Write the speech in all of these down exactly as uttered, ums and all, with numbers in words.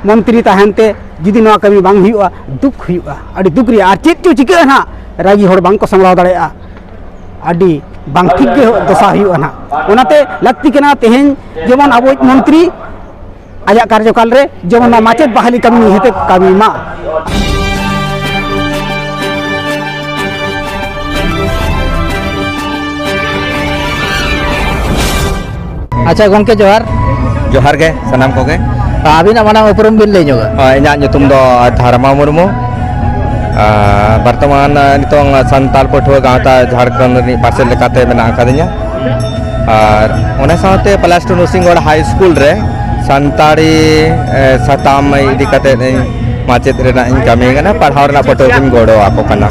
ᱢᱚᱱᱛᱨᱤ ᱛᱟᱦᱮᱱ ᱛᱮ ᱡᱩᱫᱤ ᱱᱚᱣᱟ ᱠᱟᱹᱢᱤ ᱵᱟᱝ ᱦᱩᱭᱩᱜᱼᱟ, ᱫᱩᱠ ᱦᱩᱭᱩᱜᱼᱟ, ᱟᱹᱰᱤ ᱫᱩᱠ ᱨᱮᱭᱟᱜ᱾ ᱟᱨ ᱪᱮᱫ ᱪᱚ ᱪᱤᱠᱟᱹᱜᱼᱟ ᱱᱟᱦᱟᱜ, ᱨᱟᱹᱜᱤ ᱦᱚᱲ ᱵᱟᱝ ᱠᱚ ᱥᱟᱢᱵᱲᱟᱣ ᱫᱟᱲᱮᱭᱟᱜᱼᱟ, ᱟᱹᱰᱤ ᱵᱟᱝ ᱴᱷᱤᱠ ᱜᱮ ᱫᱚᱥᱟ ᱦᱩᱭᱩᱜᱼᱟ ᱱᱟᱦᱟᱜ᱾ ᱚᱱᱟᱛᱮ ᱞᱟᱹᱠᱛᱤ ᱠᱟᱱᱟ ᱛᱮᱦᱮᱧ ᱡᱮᱢᱚᱱ ᱟᱵᱚᱭᱤᱡ ᱢᱚᱱᱛᱨᱤ ᱟᱡᱟᱜ ᱠᱟᱨᱡᱚᱠᱟᱞ ᱨᱮ ᱡᱮᱢᱚᱱ ᱱᱚᱣᱟ ᱢᱟᱪᱮᱫ ᱵᱟᱦᱟᱞᱤ ᱠᱟᱹᱢᱤ ᱱᱤᱦᱟᱹᱛ ᱮ ᱠᱟᱹᱢᱤ ᱢᱟ᱾ ᱟᱪᱪᱷᱟ ᱜᱚᱢᱠᱮ, ᱡᱚᱦᱟᱨ᱾ ᱡᱚᱦᱟᱨ ᱜᱮ ᱥᱟᱱᱟᱢ ᱠᱚᱜᱮ᱾ ᱟᱹᱵᱤᱱᱟᱜ ᱢᱟᱲᱟᱝ ᱩᱯᱨᱩᱢ ᱵᱤᱱ ᱞᱟᱹᱭ ᱧᱚᱜᱟ? ᱦᱳᱭ, ᱤᱧᱟᱹᱜ ᱧᱩᱛᱩᱢ ᱫᱚ ᱫᱷᱟᱨᱢᱟ ᱢᱩᱨᱢᱩ᱾ ᱟᱨ ᱵᱚᱨᱛᱚᱢᱟᱱ, ᱱᱤᱛᱚᱝ ᱥᱟᱱᱛᱟᱲ ᱯᱟᱹᱴᱷᱩᱣᱟᱹ ᱜᱟᱶᱛᱟ ᱡᱷᱟᱲᱠᱷᱚᱸᱰ ᱨᱤᱱᱤᱡ ᱯᱟᱨᱥᱮᱛ ᱞᱮᱠᱟᱛᱮ ᱢᱮᱱᱟᱜ ᱟᱠᱟᱫᱤᱧᱟ᱾ ᱟᱨ ᱚᱱᱟ ᱥᱟᱶᱛᱮ ᱯᱞᱟᱥ ᱴᱩ ᱱᱩᱨᱥᱤᱝᱜᱚᱲ ᱦᱟᱭ ᱥᱠᱩᱞ ᱨᱮ ᱥᱟᱱᱛᱟᱲᱤ, ᱮ, ᱥᱟᱛᱟᱢ ᱤᱫᱤ ᱠᱟᱛᱮᱫ ᱤᱧ ᱢᱟᱪᱮᱫ ᱨᱮᱱᱟᱜ ᱤᱧ ᱠᱟᱹᱢᱤ ᱠᱟᱱᱟ, ᱯᱟᱲᱦᱟᱣ ᱨᱮᱱᱟᱜ ᱯᱟᱹᱴᱷᱩᱣᱟᱹ ᱠᱚᱧ ᱜᱚᱲᱚ ᱟᱠᱚ ᱠᱟᱱᱟ᱾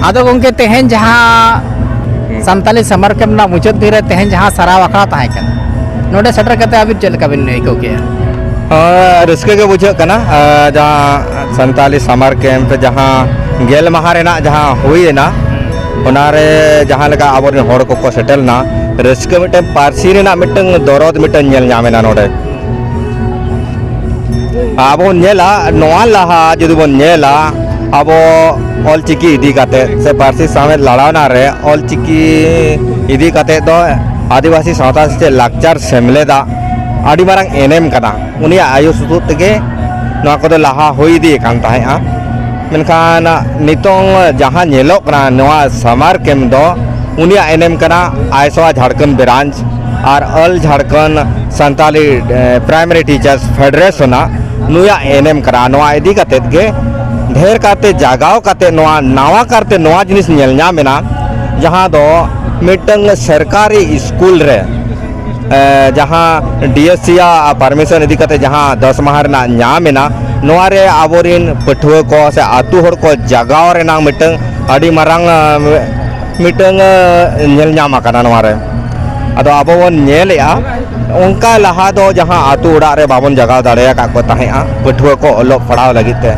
ᱟᱫᱚ ᱜᱚᱢᱠᱮ, ᱛᱮᱦᱮᱧ ᱡᱟᱦᱟᱸ ᱦᱩᱸ᱾ ᱥᱟᱱᱛᱟᱞᱤ ᱥᱟᱢᱟᱨ ᱠᱮᱢᱯ ᱨᱮᱱᱟᱜ ᱢᱩᱪᱟᱹᱫ ᱫᱤᱱ ᱨᱮ ᱛᱮᱦᱮᱧ ᱡᱟᱦᱟᱸ ᱥᱟᱨᱟᱣ ᱟᱠᱷᱲᱟ ᱛᱟᱦᱮᱸ ᱠᱟᱱᱟ, ᱱᱚᱰᱮ ᱥᱮᱴᱮᱨ ᱠᱟᱛᱮ ᱟᱹᱵᱤᱱ ᱪᱮᱫ ᱞᱮᱠᱟ ᱵᱤᱱ ᱟᱹᱭᱠᱟᱹᱣ ᱠᱮᱜᱼᱟ? ᱦᱚᱸ, ᱨᱟᱹᱥᱠᱟᱹ ᱜᱮ ᱵᱩᱡᱷᱟᱹᱜ ᱠᱟᱱᱟ᱾ ᱟᱨ ᱡᱟᱦᱟᱸ ᱥᱟᱱᱛᱟᱞᱤ ᱥᱟᱢᱟᱨ ᱠᱮᱢᱯ ᱨᱮ ᱡᱟᱦᱟᱸ ᱜᱮᱞ ᱢᱟᱦᱟ ᱨᱮᱱᱟᱜ ᱡᱟᱦᱟᱸ ᱦᱩᱭᱮᱱᱟ, ᱚᱱᱟᱨᱮ ᱡᱟᱦᱟᱸ ᱞᱮᱠᱟ ᱟᱵᱚᱨᱮᱱ ᱦᱚᱲ ᱠᱚᱠᱚ ᱥᱮᱴᱮᱨ ᱞᱮᱱᱟ, ᱨᱟᱹᱥᱠᱟᱹ ᱢᱤᱫᱴᱟᱝ ᱯᱟᱹᱨᱥᱤ ᱨᱮᱱᱟᱜ ᱢᱤᱫᱴᱟᱝ ᱫᱚᱨᱚᱫ ᱢᱤᱫᱴᱟᱝ ᱧᱮᱞ ᱧᱟᱢ ᱮᱱᱟ ᱱᱚᱰᱮ᱾ ᱟᱵᱚ ᱵᱚᱱ ᱧᱮᱞᱟ, ᱱᱚᱣᱟ ᱞᱟᱦᱟ ᱡᱩᱫᱤ ᱵᱚᱱ ᱧᱮᱞᱟ, ᱟᱵᱚ ᱚᱞᱪᱤᱠᱤ ᱤᱫᱤ ᱠᱟᱛᱮ ᱥᱮ ᱯᱟᱹᱨᱥᱤ ᱥᱟᱶᱦᱮᱫ ᱞᱟᱲᱟᱣᱱᱟ ᱨᱮ ᱚᱞᱪᱤᱠᱤ ᱤᱫᱤ ᱠᱟᱛᱮ ᱫᱚ ᱟᱹᱫᱤᱵᱟᱹᱥᱤ ᱥᱟᱶᱛᱟ ᱥᱮᱪᱮᱫ ᱞᱟᱠᱪᱟᱨ ᱥᱮᱢᱞᱮᱫᱟᱜ ᱟᱹᱰᱤ ᱢᱟᱨᱟᱝ ᱮᱱᱮᱢ ᱠᱟᱱᱟ᱾ ᱩᱱᱤᱭᱟᱜ ᱟᱭᱩ ᱥᱩᱛᱩᱜ ᱛᱮᱜᱮ ᱱᱚᱣᱟ ᱠᱚᱫᱚ ᱞᱟᱦᱟ ᱦᱩᱭ ᱤᱫᱤ ᱠᱟᱱ ᱛᱟᱦᱮᱸᱫᱼᱟ᱾ ᱢᱮᱱᱠᱷᱟᱱ ᱱᱤᱛᱚᱝ ᱡᱟᱦᱟᱸ ᱧᱮᱞᱚᱜ ᱠᱟᱱᱟ, ᱱᱚᱣᱟ ᱥᱟᱢᱟᱨ ᱠᱮᱢᱯ ᱫᱚ ᱩᱱᱤᱭᱟᱜ ᱮᱱᱮᱢ ᱠᱟᱱᱟ᱾ ᱟᱭᱥᱚᱣᱟ ᱡᱷᱟᱲᱠᱷᱚᱸᱰ ᱵᱨᱟᱧᱪ ᱟᱨ ᱚᱞ ᱡᱷᱟᱲᱠᱷᱚᱸᱰ ᱥᱟᱱᱛᱟᱞᱤ, ᱮ, ᱯᱨᱟᱭᱢᱟᱨᱤ ᱴᱤᱪᱟᱨᱥ ᱯᱷᱮᱰᱟᱨᱮᱥᱚᱱᱟᱜ ᱱᱩᱭᱟᱜ ᱮᱱᱮᱢ ᱠᱟᱱᱟ᱾ ᱱᱚᱣᱟ ᱤᱫᱤ ᱠᱟᱛᱮᱫ ᱜᱮ ᱰᱷᱮᱨ ᱠᱟᱨᱛᱮ ᱡᱟᱜᱟᱣ ᱠᱟᱛᱮᱫ, ᱱᱚᱣᱟ ᱱᱟᱣᱟ ᱠᱟᱨᱛᱮ ᱱᱚᱣᱟ ᱡᱤᱱᱤᱥ ᱧᱮᱞ ᱧᱟᱢ ᱮᱱᱟ, ᱡᱟᱦᱟᱸ ᱫᱚ ᱢᱤᱫᱴᱟᱝ ᱥᱚᱨᱠᱟᱨᱤ ᱥᱠᱩᱞ ᱨᱮ, ᱮ, ᱡᱟᱦᱟᱸ ᱰᱤ ᱮᱥ ᱥᱤ ᱭᱟᱜ ᱯᱟᱨᱢᱤᱥᱚᱱ ᱤᱫᱤ ᱠᱟᱛᱮ ᱡᱟᱦᱟᱸ ᱫᱚᱥ ᱢᱟᱦᱟ ᱨᱮᱱᱟᱜ ᱧᱟᱢ ᱮᱱᱟ, ᱱᱚᱣᱟ ᱨᱮ ᱟᱵᱚᱨᱤᱱ ᱯᱟᱹᱴᱷᱩᱣᱟᱹ ᱠᱚ ᱥᱮ ᱟᱛᱳ ᱦᱚᱲ ᱠᱚ ᱡᱟᱜᱟᱣ ᱨᱮᱱᱟᱜ ᱢᱤᱫᱴᱟᱝ ᱟᱹᱰᱤ ᱢᱟᱨᱟᱝ, ᱮ, ᱢᱤᱫᱴᱟᱝ, ᱮ, ᱧᱮᱞ ᱧᱟᱢ ᱟᱠᱟᱱᱟ ᱱᱚᱣᱟ ᱨᱮ᱾ ᱟᱫᱚ ᱟᱵᱚ ᱵᱚᱱ ᱧᱮᱞᱮᱜᱼᱟ, ᱚᱱᱠᱟ ᱞᱟᱦᱟ ᱫᱚ ᱡᱟᱦᱟᱸ ᱟᱛᱳ ᱚᱲᱟᱜ ᱨᱮ ᱵᱟᱵᱚᱱ ᱡᱟᱜᱟᱣ ᱫᱟᱲᱮ ᱟᱠᱟᱫ ᱠᱚ ᱛᱟᱦᱮᱸᱫᱼᱟ ᱯᱟᱹᱴᱷᱩᱣᱟᱹ ᱠᱚ ᱚᱞᱚᱜ ᱯᱟᱲᱦᱟᱣ ᱞᱟᱹᱜᱤᱫ ᱛᱮ,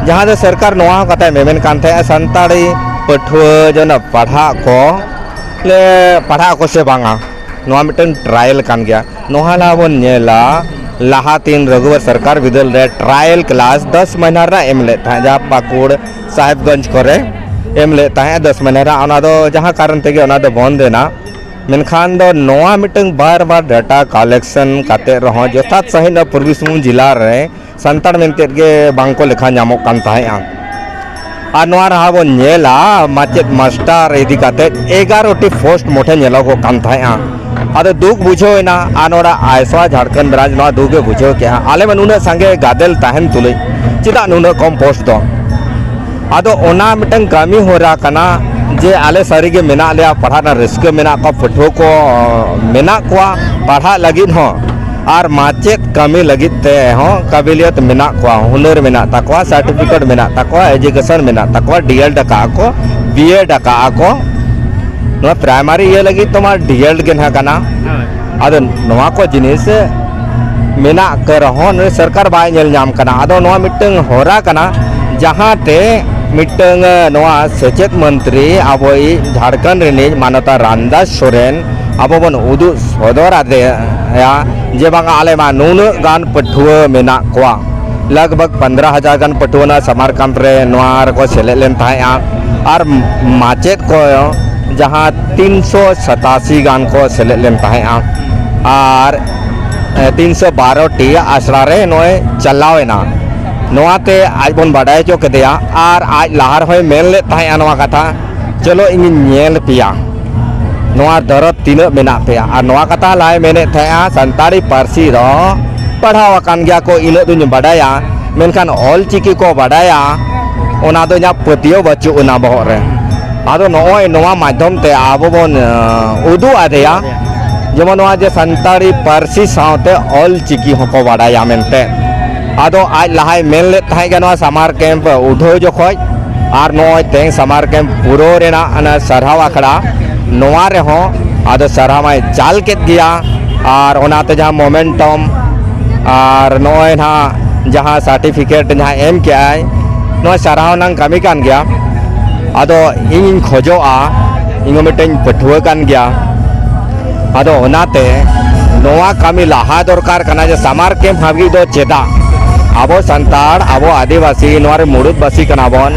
ᱡᱟᱦᱟᱸ ᱫᱚ ᱥᱚᱨᱠᱟᱨ ᱱᱚᱣᱟ ᱦᱚᱸ ᱠᱟᱛᱷᱟᱭ ᱢᱮᱢᱮᱱ ᱠᱟᱱ ᱛᱟᱦᱮᱸᱫᱼᱟ, ᱥᱟᱱᱛᱟᱲᱤ ᱯᱟᱹᱴᱷᱩᱣᱟᱹ ᱡᱮᱱᱚ ᱯᱟᱲᱦᱟᱜ ᱠᱚ, ᱞᱮ ᱯᱟᱲᱦᱟᱜ ᱟᱠᱚ ᱥᱮ ᱵᱟᱝᱟ, ᱱᱚᱣᱟ ᱢᱤᱫᱴᱟᱝ ᱴᱨᱟᱭᱮᱞ ᱠᱟᱱ ᱜᱮᱭᱟ᱾ ᱱᱚᱣᱟ ᱞᱟᱦᱟ ᱵᱚᱱ ᱧᱮᱞᱟ, ᱞᱟᱦᱟ ᱛᱤᱱ ᱨᱚᱜᱷᱩᱵᱚᱨ ᱥᱚᱨᱠᱟᱨ ᱵᱤᱫᱟᱹᱞ ᱨᱮ ᱴᱨᱟᱭᱮᱞ ᱠᱞᱟᱥ ᱫᱚᱥ ᱢᱟᱹᱦᱱᱟᱹ ᱨᱮᱱᱟᱜ ᱮᱢ ᱞᱮᱫ ᱛᱟᱦᱮᱸᱫ, ᱡᱟᱦᱟᱸ ᱯᱟᱹᱠᱩᱲ ᱥᱟᱦᱮᱵᱽᱜᱚᱸᱡᱽ ᱠᱚᱨᱮ ᱮᱢ ᱞᱮᱫ ᱛᱟᱦᱮᱸᱫ ᱫᱚᱥ ᱢᱟᱹᱦᱱᱟᱹ ᱨᱮᱱᱟᱜ, ᱚᱱᱟ ᱫᱚ ᱡᱟᱦᱟᱸ ᱠᱟᱨᱚᱱ ᱛᱮᱜᱮ ᱚᱱᱟ ᱫᱚ ᱵᱚᱱᱫ ᱮᱱᱟ᱾ ᱢᱮᱱᱠᱷᱟᱱ ᱫᱚ ᱱᱚᱣᱟ ᱢᱤᱫᱴᱟᱝ ᱵᱟᱨ ᱵᱟᱨ ᱰᱟᱴᱟ ᱠᱟᱞᱮᱠᱥᱚᱱ ᱠᱟᱛᱮ ᱨᱮᱦᱚᱸ ᱡᱚᱛᱷᱟᱛ ᱥᱟᱺᱦᱤᱡ ᱱᱚᱣᱟ ᱯᱩᱨᱵᱤ ᱥᱤᱝᱵᱷᱩᱢ ᱡᱮᱞᱟ ᱨᱮ ᱥᱟᱱᱛᱟᱲ ᱢᱮᱱᱛᱮᱫ ᱜᱮ ᱵᱟᱝ ᱠᱚ ᱞᱮᱠᱷᱟ ᱧᱟᱢᱚᱜ ᱠᱟᱱ ᱛᱟᱦᱮᱸᱫᱼᱟ᱾ ᱟᱨ ᱱᱚᱣᱟ ᱨᱮᱦᱚᱸ ᱵᱚᱱ ᱧᱮᱞᱟ, ᱢᱟᱪᱮᱫ ᱢᱟᱥᱴᱟᱨ ᱤᱫᱤ ᱠᱟᱛᱮ ᱮᱜᱟᱨᱚ ᱴᱤ ᱯᱳᱥᱴ ᱢᱚᱴᱷᱮ ᱧᱮᱞᱚᱜᱚᱜ ᱠᱟᱱ ᱛᱟᱦᱮᱸᱫᱼᱟ᱾ ᱟᱫᱚ ᱫᱩᱠ ᱵᱩᱡᱷᱟᱹᱣ ᱮᱱᱟ, ᱟᱨ ᱱᱚᱰᱮ ᱟᱭᱥᱣᱟ ᱡᱷᱟᱲᱠᱷᱚᱸᱰ ᱵᱨᱟᱧᱪ ᱱᱚᱣᱟ ᱫᱩᱠ ᱮ ᱵᱩᱡᱷᱟᱹᱣ ᱠᱮᱜᱼᱟ, ᱟᱞᱮ ᱢᱟ ᱱᱩᱱᱟᱹᱜ ᱥᱟᱸᱜᱮ ᱜᱟᱫᱮᱞ ᱛᱟᱦᱮᱱ ᱛᱩᱞᱩᱡ ᱪᱮᱫᱟᱜ ᱱᱩᱱᱟᱹᱜ ᱠᱚᱢ ᱯᱳᱥᱴ ᱫᱚ? ᱟᱫᱚ ᱚᱱᱟ ᱢᱤᱫᱴᱟᱝ ᱠᱟᱹᱢᱤ ᱦᱚᱨᱟ ᱠᱟᱱᱟ ᱡᱮ ᱟᱞᱮ ᱥᱟᱹᱨᱤᱜᱮ ᱢᱮᱱᱟᱜ ᱞᱮᱭᱟ, ᱯᱟᱲᱦᱟᱜ ᱨᱮᱱᱟᱜ ᱨᱟᱹᱥᱠᱟᱹ ᱢᱮᱱᱟᱜ ᱠᱚᱣᱟ, ᱯᱟᱹᱴᱷᱩᱣᱟᱹ ᱠᱚ ᱢᱮᱱᱟᱜ ᱠᱚᱣᱟ ᱯᱟᱲᱦᱟᱜ ᱞᱟᱹᱜᱤᱫ ᱦᱚᱸ, ᱟᱨ ᱢᱟᱪᱮᱫ ᱠᱟᱹᱢᱤ ᱞᱟᱹᱜᱤᱫ ᱛᱮ ᱦᱚᱸ ᱠᱟᱵᱤᱞᱤᱭᱚᱛ ᱢᱮᱱᱟᱜ ᱠᱚᱣᱟ, ᱦᱩᱱᱟᱹᱨ ᱢᱮᱱᱟᱜ ᱛᱟᱠᱚᱣᱟ, ᱥᱟᱨᱴᱤᱯᱷᱤᱠᱮᱴ ᱢᱮᱱᱟᱜ ᱛᱟᱠᱚᱣᱟ, ᱮᱡᱩᱠᱮᱥᱚᱱ ᱢᱮᱱᱟᱜ ᱛᱟᱠᱚᱣᱟ, ᱰᱤ ᱮᱞ ᱰᱤ ᱟᱠᱟᱫᱼᱟ ᱠᱚ, ᱵᱤ ᱮᱰ ᱟᱠᱟᱫᱼᱟ ᱠᱚ᱾ ᱱᱚᱣᱟ ᱯᱨᱟᱭᱢᱟᱨᱤ ᱤᱭᱟᱹ ᱞᱟᱹᱜᱤᱫ ᱛᱚᱢᱟ ᱰᱤ ᱮᱞ ᱰᱤ ᱜᱮ ᱱᱟᱦᱟᱜ ᱠᱟᱱᱟ᱾ ᱦᱳᱭ᱾ ᱟᱫᱚ ᱱᱚᱣᱟ ᱠᱚ ᱡᱤᱱᱤᱥ ᱢᱮᱱᱟᱜ ᱠᱚ ᱨᱮᱦᱚᱸ ᱱᱩᱭ ᱥᱚᱨᱠᱟᱨ ᱵᱟᱭ ᱧᱮᱞ ᱧᱟᱢ ᱠᱟᱱᱟ᱾ ᱟᱫᱚ ᱱᱚᱣᱟ ᱢᱤᱫᱴᱟᱝ ᱦᱚᱨᱟ ᱠᱟᱱᱟ, ᱡᱟᱦᱟᱸ ᱛᱮ ᱢᱤᱫᱴᱟᱝ, ᱮ, ᱱᱚᱣᱟ ᱥᱮᱪᱮᱫ ᱢᱚᱱᱛᱨᱤ ᱟᱵᱚᱭᱤᱡ ᱡᱷᱟᱲᱠᱷᱚᱸᱰ ᱨᱤᱱᱤᱡ ᱢᱟᱱᱚᱛᱟ ᱨᱟᱢᱫᱟᱥ ᱥᱚᱨᱮᱱ ᱟᱵᱚ ᱵᱚᱱ ᱩᱫᱩᱜ ᱥᱚᱫᱚᱨ ᱟᱫᱮᱭᱟ ᱡᱮ ᱵᱟᱝᱟ ᱟᱞᱮ ᱢᱟ ᱱᱩᱱᱟᱹᱜ ᱜᱟᱱ ᱯᱟᱹᱴᱷᱩᱣᱟᱹ ᱢᱮᱱᱟᱜ ᱠᱚᱣᱟ, ᱞᱟᱜᱽ ᱵᱷᱟᱜᱽ ᱯᱚᱱᱫᱽᱨᱚ ᱦᱟᱡᱟᱨ ᱜᱟᱱ ᱯᱟᱹᱴᱷᱩᱣᱟᱹ ᱱᱚᱣᱟ ᱥᱟᱢᱟᱨ ᱠᱟᱢᱯ ᱨᱮ ᱱᱚᱣᱟ ᱨᱮᱠᱚ ᱥᱮᱞᱮᱫ ᱞᱮᱱ ᱛᱟᱦᱮᱸᱫᱼᱟ᱾ ᱟᱨ ᱢᱟᱪᱮᱫ ᱠᱚ ᱡᱟᱦᱟᱸ ᱛᱤᱱᱥᱚ ᱥᱟᱛᱟᱥᱤ ᱜᱟᱱ ᱠᱚ ᱥᱮᱞᱮᱫ ᱞᱮᱱ ᱛᱟᱦᱮᱸᱫᱼᱟ᱾ ᱟᱨ, ᱮ, ᱛᱤᱱᱥᱚ ᱵᱟᱨᱚ ᱴᱤ ᱟᱥᱲᱟ ᱨᱮ ᱱᱚᱜᱼᱚᱭ ᱪᱟᱞᱟᱣ ᱮᱱᱟ᱾ ᱱᱚᱣᱟᱛᱮ ᱟᱡ ᱵᱚᱱ ᱵᱟᱰᱟᱭ ᱦᱚᱪᱚ ᱠᱮᱫᱮᱭᱟ᱾ ᱟᱨ ᱟᱡ ᱞᱟᱦᱟ ᱨᱮᱦᱚᱸᱭ ᱢᱮᱱ ᱞᱮᱫ ᱛᱟᱦᱮᱸᱫᱼᱟ ᱱᱚᱣᱟ ᱠᱟᱛᱷᱟ, "ᱪᱚᱞᱚ ᱤᱧᱤᱧ ᱧᱮᱞ ᱯᱮᱭᱟ, ᱱᱚᱣᱟ ᱫᱚᱨᱚᱫ ᱛᱤᱱᱟᱹᱜ ᱢᱮᱱᱟᱜ ᱯᱮᱭᱟ?" ᱟᱨ ᱱᱚᱣᱟ ᱠᱟᱛᱷᱟ ᱞᱟᱦᱟᱭ ᱢᱮᱱᱮᱫ ᱛᱟᱦᱮᱸᱫᱼᱟ, ᱥᱟᱱᱛᱟᱲᱤ ᱯᱟᱹᱨᱥᱤ ᱫᱚ ᱯᱟᱲᱦᱟᱣ ᱟᱠᱟᱱ ᱜᱮᱭᱟ ᱠᱚ, ᱤᱱᱟᱹᱜ ᱫᱚᱧ ᱵᱟᱰᱟᱭᱟ, ᱢᱮᱱᱠᱷᱟᱱ ᱚᱞ ᱪᱤᱠᱤ ᱠᱚ ᱵᱟᱰᱟᱭᱟ, ᱚᱱᱟ ᱫᱚ ᱤᱧᱟᱹᱜ ᱯᱟᱹᱛᱭᱟᱹᱣ ᱵᱟᱹᱪᱩᱜ ᱟᱱᱟ ᱵᱚᱦᱚᱜ ᱨᱮ᱾ ᱟᱫᱚ ᱱᱚᱜᱼᱚᱭ ᱱᱚᱣᱟ ᱢᱟᱫᱽᱫᱷᱚᱢ ᱛᱮ ᱟᱵᱚ ᱵᱚᱱ, ᱟᱸ, ᱩᱫᱩᱜ ᱟᱫᱮᱭᱟ, ᱡᱮᱢᱚᱱ ᱱᱚᱣᱟ ᱡᱮ ᱥᱟᱱᱛᱟᱲᱤ ᱯᱟᱹᱨᱥᱤ ᱥᱟᱶᱛᱮ ᱚᱞ ᱪᱤᱠᱤ ᱦᱚᱸᱠᱚ ᱵᱟᱰᱟᱭᱟ ᱢᱮᱱᱛᱮ᱾ ᱟᱫᱚ ᱟᱡ ᱞᱟᱦᱟᱭ ᱢᱮᱱ ᱞᱮᱫ ᱛᱟᱦᱮᱸ ᱜᱮ ᱱᱚᱣᱟ ᱥᱟᱢᱟᱨ ᱠᱮᱢᱯ ᱩᱰᱷᱟᱹᱣ ᱡᱚᱠᱷᱚᱡ, ᱟᱨ ᱱᱚᱜᱼᱚᱭ ᱛᱮᱦᱮᱧ ᱥᱟᱢᱟᱨ ᱠᱮᱢᱯ ᱯᱩᱨᱟᱹᱣ ᱨᱮᱱᱟᱜ ᱚᱱᱟ ᱥᱟᱨᱦᱟᱣ ᱟᱠᱷᱲᱟ, ᱱᱚᱣᱟ ᱨᱮᱦᱚᱸ ᱟᱫᱚ ᱥᱟᱨᱦᱟᱣ ᱢᱟᱭ ᱪᱟᱞ ᱠᱮᱫ ᱜᱮᱭᱟ᱾ ᱟᱨ ᱚᱱᱟᱛᱮ ᱡᱟᱦᱟᱸ momentum ᱟᱨ ᱱᱚᱜᱼᱚᱭ ᱱᱟᱦᱟᱜ ᱡᱟᱦᱟᱸ certificate ᱡᱟᱦᱟᱸ ᱮᱢ ᱠᱮᱜᱼᱟᱭ, ᱱᱚᱣᱟ ᱥᱟᱨᱦᱟᱣ ᱨᱮᱱᱟᱜ ᱠᱟᱹᱢᱤ ᱠᱟᱱ ᱜᱮᱭᱟ᱾ ᱟᱫᱚ ᱤᱧᱤᱧ ᱠᱷᱚᱡᱚᱜᱼᱟ, ᱤᱧ ᱦᱚᱸ ᱢᱤᱫᱴᱮᱱ ᱯᱟᱹᱴᱷᱩᱣᱟᱹ ᱠᱟᱱ ᱜᱮᱭᱟ, ᱟᱫᱚ ᱚᱱᱟᱛᱮ ᱱᱚᱣᱟ ᱠᱟᱹᱢᱤ ᱞᱟᱦᱟ ᱫᱚᱨᱠᱟᱨ ᱠᱟᱱᱟ ᱡᱮ ᱥᱟᱢᱟᱨ ᱠᱮᱢᱯ ᱦᱟᱹᱵᱤᱡ ᱫᱚ ᱪᱮᱫᱟᱜ? ᱟᱵᱚ ᱥᱟᱱᱛᱟᱲ, ᱟᱵᱚ ᱟᱹᱫᱤᱵᱟᱹᱥᱤ, ᱱᱚᱣᱟ ᱨᱮ ᱢᱩᱲᱩᱫ ᱵᱟᱹᱥᱤ ᱠᱟᱱᱟ ᱵᱚᱱ,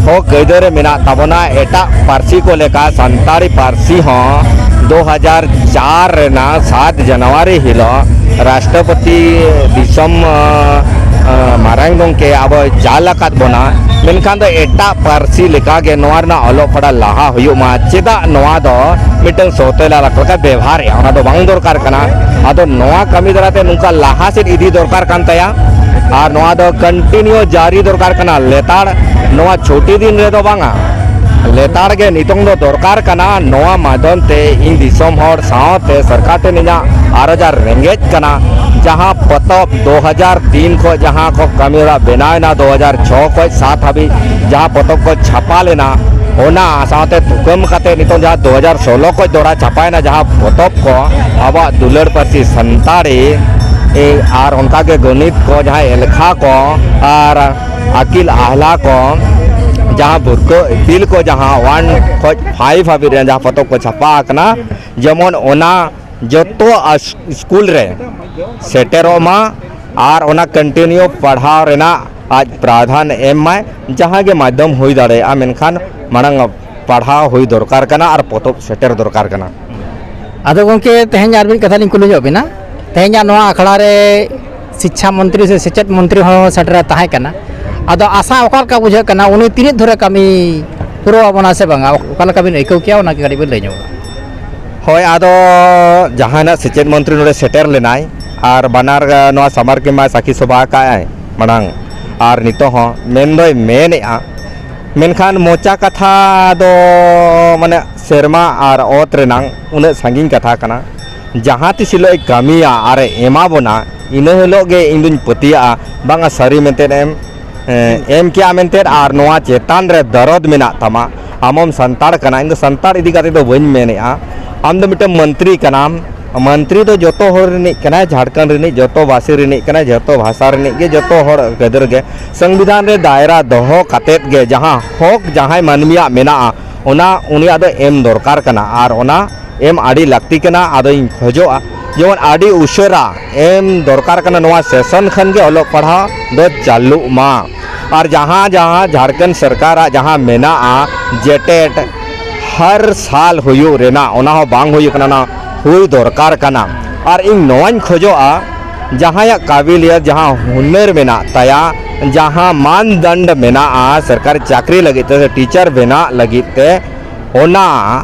ᱦᱚᱠ ᱟᱹᱭᱫᱟᱹᱨ ᱨᱮ ᱢᱮᱱᱟᱜ ᱛᱟᱵᱚᱱᱟ᱾ ᱮᱴᱟᱜ ᱯᱟᱹᱨᱥᱤ ᱠᱚ ᱞᱮᱠᱟ ᱥᱟᱱᱛᱟᱲᱤ ᱯᱟᱹᱨᱥᱤ ᱦᱚᱸ ᱫᱩ ᱦᱟᱡᱟᱨ ᱪᱟᱨ ᱨᱮᱱᱟᱜ ᱥᱟᱛ ᱡᱟᱱᱩᱣᱟᱨᱤ ᱦᱤᱞᱳᱜ ᱨᱟᱥᱴᱨᱚᱯᱚᱛᱤ ᱫᱤᱥᱚᱢ, ᱟᱸ, ᱟᱸ, ᱢᱟᱨᱟᱝ ᱜᱚᱢᱠᱮ ᱟᱵᱚᱭ ᱪᱟᱞ ᱟᱠᱟᱫ ᱵᱚᱱᱟ, ᱢᱮᱱᱠᱷᱟᱱ ᱫᱚ ᱮᱴᱟᱜ ᱯᱟᱹᱨᱥᱤ ᱞᱮᱠᱟᱜᱮ ᱱᱚᱣᱟ ᱨᱮᱱᱟᱜ ᱚᱞᱚᱜ ᱯᱟᱲᱦᱟᱜ ᱞᱟᱦᱟ ᱦᱩᱭᱩᱜ ᱢᱟ᱾ ᱪᱮᱫᱟᱜ ᱱᱚᱣᱟ ᱫᱚ ᱢᱤᱫᱴᱟᱝ ᱥᱚᱛᱮᱞᱟ ᱞᱮᱠᱟ ᱵᱮᱵᱷᱟᱨᱮᱜᱼᱟ? ᱚᱱᱟ ᱫᱚ ᱵᱟᱝ ᱫᱚᱨᱠᱟᱨ ᱠᱟᱱᱟ᱾ ᱟᱫᱚ ᱱᱚᱣᱟ ᱠᱟᱹᱢᱤ ᱫᱟᱨᱟᱭ ᱛᱮ ᱱᱚᱝᱠᱟ ᱞᱟᱦᱟ ᱥᱮᱫ ᱤᱫᱤ ᱫᱚᱨᱠᱟᱨ ᱠᱟᱱ ᱛᱟᱭᱟ, ᱟᱨ ᱱᱚᱣᱟ ᱫᱚ ᱠᱚᱱᱴᱤᱱᱤᱭᱩ ᱡᱟᱹᱨᱤ ᱫᱚᱨᱠᱟᱨ ᱠᱟᱱᱟ᱾ ᱞᱮᱛᱟᱲ ᱱᱚᱣᱟ ᱪᱷᱩᱴᱤ ᱫᱤᱱ ᱨᱮᱫᱚ ᱵᱟᱝᱟ, ᱞᱮᱛᱟᱲ ᱜᱮ ᱱᱤᱛᱚᱝ ᱫᱚ ᱫᱚᱨᱠᱟᱨ ᱠᱟᱱᱟ᱾ ᱱᱚᱣᱟ ᱢᱟᱫᱽᱫᱷᱚᱢ ᱛᱮ ᱤᱧ ᱫᱤᱥᱚᱢ ᱦᱚᱲ ᱥᱟᱶᱛᱮ ᱥᱚᱨᱠᱟᱨ ᱴᱷᱮᱱ ᱤᱧᱟᱹᱜ ᱟᱨᱚᱡ ᱟᱨ ᱨᱮᱸᱜᱮᱡ ᱠᱟᱱᱟ, ᱡᱟᱦᱟᱸ ᱯᱚᱛᱚᱵ ᱫᱩ ᱦᱟᱡᱟᱨ ᱛᱤᱱ ᱠᱷᱚᱱ ᱡᱟᱦᱟᱸ ᱠᱚ ᱠᱟᱹᱢᱤ ᱦᱚᱨᱟ ᱵᱮᱱᱟᱣ ᱮᱱᱟ, ᱫᱩ ᱦᱟᱡᱟᱨ ᱪᱷᱚ ᱠᱷᱚᱱ ᱥᱟᱛ ᱦᱟᱹᱵᱤᱡ ᱡᱟᱦᱟᱸ ᱯᱚᱛᱚᱵ ᱠᱚ ᱪᱷᱟᱯᱟ ᱞᱮᱱᱟ, ᱚᱱᱟ ᱥᱟᱶᱛᱮ ᱛᱩᱠᱟᱹᱢ ᱠᱟᱛᱮ ᱱᱤᱛᱚᱝ ᱡᱟᱦᱟᱸ ᱫᱩ ᱦᱟᱡᱟᱨ ᱥᱳᱞᱳ ᱠᱷᱚᱱ ᱫᱚᱦᱲᱟ ᱪᱷᱟᱯᱟᱭᱮᱱᱟ ᱡᱟᱦᱟᱸ ᱯᱚᱛᱚᱵ ᱠᱚ, ᱟᱵᱚᱣᱟᱜ ᱫᱩᱞᱟᱹᱲ ᱯᱟᱹᱨᱥᱤ ᱥᱟᱱᱛᱟᱲᱤ, ᱮ, ᱟᱨ ᱚᱱᱠᱟᱜᱮ ᱜᱚᱱᱤᱛ ᱠᱚ, ᱡᱟᱦᱟᱸ ᱮᱞᱠᱷᱟ ᱠᱚ, ᱟᱨ ᱟᱹᱠᱤᱞ ᱟᱦᱞᱟ ᱠᱚ, ᱡᱟᱦᱟᱸ ᱵᱷᱩᱨᱠᱟᱹ ᱤᱯᱤᱞ ᱠᱚ, ᱡᱟᱦᱟᱸ ᱚᱣᱟᱱ ᱠᱷᱚᱱ ᱯᱷᱟᱭᱤᱵᱷ ᱦᱟᱹᱵᱤᱡ ᱨᱮ ᱡᱟᱦᱟᱸ ᱯᱚᱛᱚᱵ ᱠᱚ ᱪᱷᱟᱯᱟ ᱟᱠᱟᱱᱟ, ᱡᱮᱢᱚᱱ ᱚᱱᱟ ᱡᱚᱛᱚ ᱟᱥ-, ᱥᱠᱩᱞ ᱨᱮ ᱥᱮᱴᱮᱨᱚᱜ ᱢᱟ ᱟᱨ ᱚᱱᱟ ᱠᱚᱱᱴᱤᱱᱤᱭᱩ ᱯᱟᱲᱦᱟᱣ ᱨᱮᱱᱟᱜ ᱟᱡ ᱯᱨᱟᱫᱷᱟᱱ ᱮᱢ ᱢᱟᱭ᱾ ᱡᱟᱦᱟᱸ ᱜᱮ ᱢᱟᱫᱽᱫᱷᱚᱢ ᱦᱩᱭ ᱫᱟᱲᱮᱭᱟᱜᱼᱟ, ᱢᱮᱱᱠᱷᱟᱱ ᱢᱟᱲᱟᱝ ᱯᱟᱲᱦᱟᱣ ᱦᱩᱭ ᱫᱚᱨᱠᱟᱨ ᱠᱟᱱᱟ ᱟᱨ ᱯᱚᱛᱚᱵ ᱥᱮᱴᱮᱨ ᱫᱚᱨᱠᱟᱨ ᱠᱟᱱᱟ᱾ ᱟᱫᱚ ᱜᱚᱢᱠᱮ, ᱛᱮᱦᱮᱧ ᱟᱨ ᱢᱤᱫ ᱠᱟᱛᱷᱟ ᱞᱤᱧ ᱠᱩᱞᱤ ᱧᱚᱜ ᱵᱤᱱᱟ᱾ ᱛᱮᱦᱮᱧᱟᱜ ᱱᱚᱣᱟ ᱟᱠᱷᱲᱟ ᱨᱮ ᱥᱤᱪᱪᱷᱟ ᱢᱚᱱᱛᱨᱤ ᱥᱮ ᱥᱮᱪᱮᱫ ᱢᱚᱱᱛᱨᱤ ᱦᱚᱸ ᱥᱮᱴᱮᱨ ᱛᱟᱦᱮᱸ ᱠᱟᱱᱟ᱾ ᱟᱫᱚ ᱟᱥᱟ ᱚᱠᱟ ᱞᱮᱠᱟ ᱵᱩᱡᱷᱟᱹᱜ ᱠᱟᱱᱟ, ᱩᱱᱤ ᱛᱤᱱᱟᱹᱜ ᱫᱷᱩᱨᱮ ᱠᱟᱹᱢᱤ ᱯᱩᱨᱟᱹᱣ ᱟᱵᱚᱱᱟ ᱥᱮ ᱵᱟᱝᱟ, ᱚᱠᱟ ᱞᱮᱠᱟ ᱵᱤᱱ ᱟᱹᱭᱠᱟᱹᱣ ᱠᱮᱜᱼᱟ, ᱚᱱᱟ ᱜᱮ ᱠᱟᱹᱴᱤᱡ ᱵᱤᱱ ᱞᱟᱹᱭ ᱧᱚᱜᱟ᱾ ᱦᱳᱭ, ᱟᱫᱚ ᱡᱟᱦᱟᱸᱭ ᱱᱟᱜ ᱥᱮᱪᱮᱫ ᱢᱚᱱᱛᱨᱤ ᱱᱚᱰᱮ ᱥᱮᱴᱮᱨ ᱞᱮᱱᱟᱭ ᱟᱨ ᱵᱟᱱᱟᱨ, ᱱᱚᱣᱟ ᱥᱟᱢᱟᱨ ᱠᱮᱢᱯ ᱢᱟᱭ ᱥᱟᱹᱠᱷᱤ ᱥᱚᱵᱷᱟ ᱟᱠᱟᱫ ᱟᱭ ᱢᱟᱲᱟᱝ, ᱟᱨ ᱱᱤᱛᱚᱜ ᱦᱚᱸ ᱢᱮᱱ ᱫᱚᱭ ᱢᱮᱱᱮᱫᱼᱟ, ᱢᱮᱱᱠᱷᱟᱱ ᱢᱚᱪᱟ ᱠᱟᱛᱷᱟ ᱫᱚ ᱢᱟᱱᱮ ᱥᱮᱨᱢᱟ ᱟᱨ ᱚᱛ ᱨᱮᱱᱟᱝ ᱩᱱᱟᱹᱜ ᱥᱟᱺᱜᱤᱧ ᱠᱟᱛᱷᱟ ᱠᱟᱱᱟ᱾ ᱡᱟᱦᱟᱸ ᱛᱤᱥ ᱦᱤᱞᱳᱜ ᱮ ᱠᱟᱹᱢᱤᱭᱟ ᱟᱨ ᱮ ᱮᱢᱟ ᱵᱚᱱᱟ, ᱤᱱᱟᱹ ᱦᱤᱞᱳᱜ ᱜᱮ ᱤᱧ ᱫᱩᱧ ᱯᱟᱹᱛᱭᱟᱹᱜᱼᱟ, ᱵᱟᱝᱟ ᱥᱟᱹᱨᱤ ᱢᱮᱱᱛᱮ ᱮᱢ, ᱮᱸ, ᱮᱢ ᱠᱮᱜᱼᱟ ᱢᱮᱱᱛᱮ, ᱟᱨ ᱱᱚᱣᱟ ᱪᱮᱛᱟᱱ ᱨᱮ ᱫᱚᱨᱚᱫ ᱢᱮᱱᱟᱜ ᱛᱟᱢᱟ, ᱟᱢ ᱦᱚᱸᱢ ᱥᱟᱱᱛᱟᱲ ᱠᱟᱱᱟ᱾ ᱤᱧ ᱫᱚ ᱥᱟᱱᱛᱟᱲ ᱤᱫᱤ ᱠᱟᱛᱮ ᱫᱚ ᱵᱟᱹᱧ ᱢᱮᱱᱮᱫᱼᱟ, ᱟᱢ ᱫᱚ ᱢᱤᱫᱴᱟᱝ ᱢᱚᱱᱛᱨᱤ ᱠᱟᱱᱟᱢ᱾ ᱢᱚᱱᱛᱨᱤ ᱫᱚ ᱡᱚᱛᱚ ᱦᱚᱲ ᱨᱤᱱᱤᱡ ᱠᱟᱱᱟᱭ, ᱡᱷᱟᱲᱠᱷᱚᱸᱰ ᱨᱤᱱᱤᱡ ᱡᱚᱛᱚ ᱵᱟᱥᱤ ᱨᱤᱱᱤᱡ ᱠᱟᱱᱟᱭ, ᱡᱚᱛᱚ ᱵᱷᱟᱥᱟ ᱨᱤᱱᱤᱡ ᱜᱮ, ᱡᱚᱛᱚ ᱦᱚᱲ ᱜᱤᱫᱟᱹᱨ ᱜᱮ᱾ ᱥᱚᱝᱵᱤᱫᱷᱟᱱ ᱨᱮ ᱫᱟᱭᱨᱟ ᱫᱚᱦᱚ ᱠᱟᱛᱮᱫ ᱜᱮ ᱡᱟᱦᱟᱸ ᱦᱚᱠ ᱡᱟᱦᱟᱸᱭ ᱢᱟᱹᱱᱢᱤᱭᱟᱜ ᱢᱮᱱᱟᱜᱼᱟ, ᱚᱱᱟ ᱩᱱᱤᱭᱟᱜ ᱫᱚ ᱮᱢ ᱫᱚᱨᱠᱟᱨ ᱠᱟᱱᱟ, ᱟᱨ ᱚᱱᱟ ᱮᱢ ᱟᱹᱰᱤ ᱞᱟᱹᱠᱛᱤ ᱠᱟᱱᱟ᱾ ᱟᱫᱚᱧ ᱠᱷᱚᱡᱚᱜᱼᱟ ᱡᱮᱢᱚᱱ ᱟᱹᱰᱤ ᱩᱥᱟᱹᱨᱟ ᱮᱢ ᱫᱚᱨᱠᱟᱨ ᱠᱟᱱᱟ, ᱱᱚᱣᱟ ᱥᱮᱥᱚᱱ ᱠᱷᱚᱱ ᱜᱮ ᱚᱞᱚᱜ ᱯᱟᱲᱦᱟᱣ ᱫᱚ ᱪᱟᱹᱞᱩᱜ ᱢᱟ᱾ ᱟᱨ ᱡᱟᱦᱟᱸ ᱡᱟᱦᱟᱸ ᱡᱷᱟᱲᱠᱷᱚᱸᱰ ᱥᱚᱨᱠᱟᱨᱟᱜ ᱡᱟᱦᱟᱸ ᱢᱮᱱᱟᱜᱼᱟ ᱡᱮᱴᱮᱴ ᱦᱟᱨ ᱥᱟᱞ ᱦᱩᱭᱩᱜ ᱨᱮᱱᱟᱜ, ᱚᱱᱟ ᱦᱚᱸ ᱵᱟᱝ ᱦᱩᱭᱩᱜ ᱠᱟᱱᱟ, ᱚᱱᱟ ᱦᱩᱭ ᱫᱚᱨᱠᱟᱨ ᱠᱟᱱᱟ᱾ ᱟᱨ ᱤᱧ ᱱᱚᱣᱟᱧ ᱠᱷᱚᱡᱚᱜᱼᱟ, ᱡᱟᱦᱟᱸᱭᱟᱜ ᱠᱟᱵᱤᱞᱤᱭᱟᱛ, ᱡᱟᱦᱟᱸ ᱦᱩᱱᱟᱹᱨ ᱢᱮᱱᱟᱜ ᱛᱟᱭᱟ, ᱡᱟᱦᱟᱸ ᱢᱟᱱᱫᱚᱱᱰ ᱢᱮᱱᱟᱜᱼᱟ ᱥᱚᱨᱠᱟᱨᱤ ᱪᱟᱹᱠᱨᱤ ᱞᱟᱹᱜᱤᱫ ᱛᱮ ᱥᱮ ᱴᱤᱪᱟᱨ ᱵᱮᱱᱟᱜ ᱞᱟᱹᱜᱤᱫ ᱛᱮ, ᱚᱱᱟ